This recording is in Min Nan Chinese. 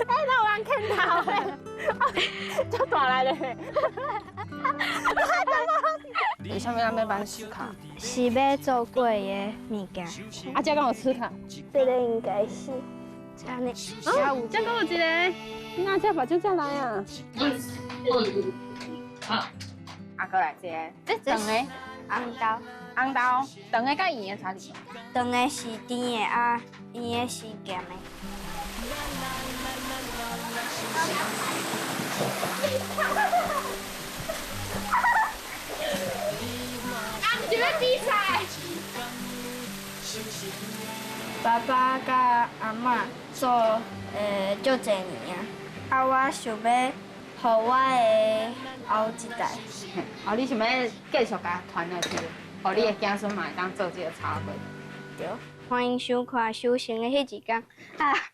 欸，哪有人牽頭的？足大力咧！為啥物咱欲挽匙跤？是欲做粿的物件。啊，這敢有匙跤？這个應該是這呢。哦，這閣有一个，你哪這目睭遮來啊？啊，閣來這个，這長的紅豆。紅豆，長的佮圓的差佇佗？長的是甜的啊，圓的是鹹的。啊，毋是欲比賽。爸爸佮阿嬤做足濟年啊，啊，我想欲予我的後一代。哦，你想欲繼續共傳落去，予你的子孫嘛會當做這个草仔粿。對，歡迎收看收成的彼一工啊！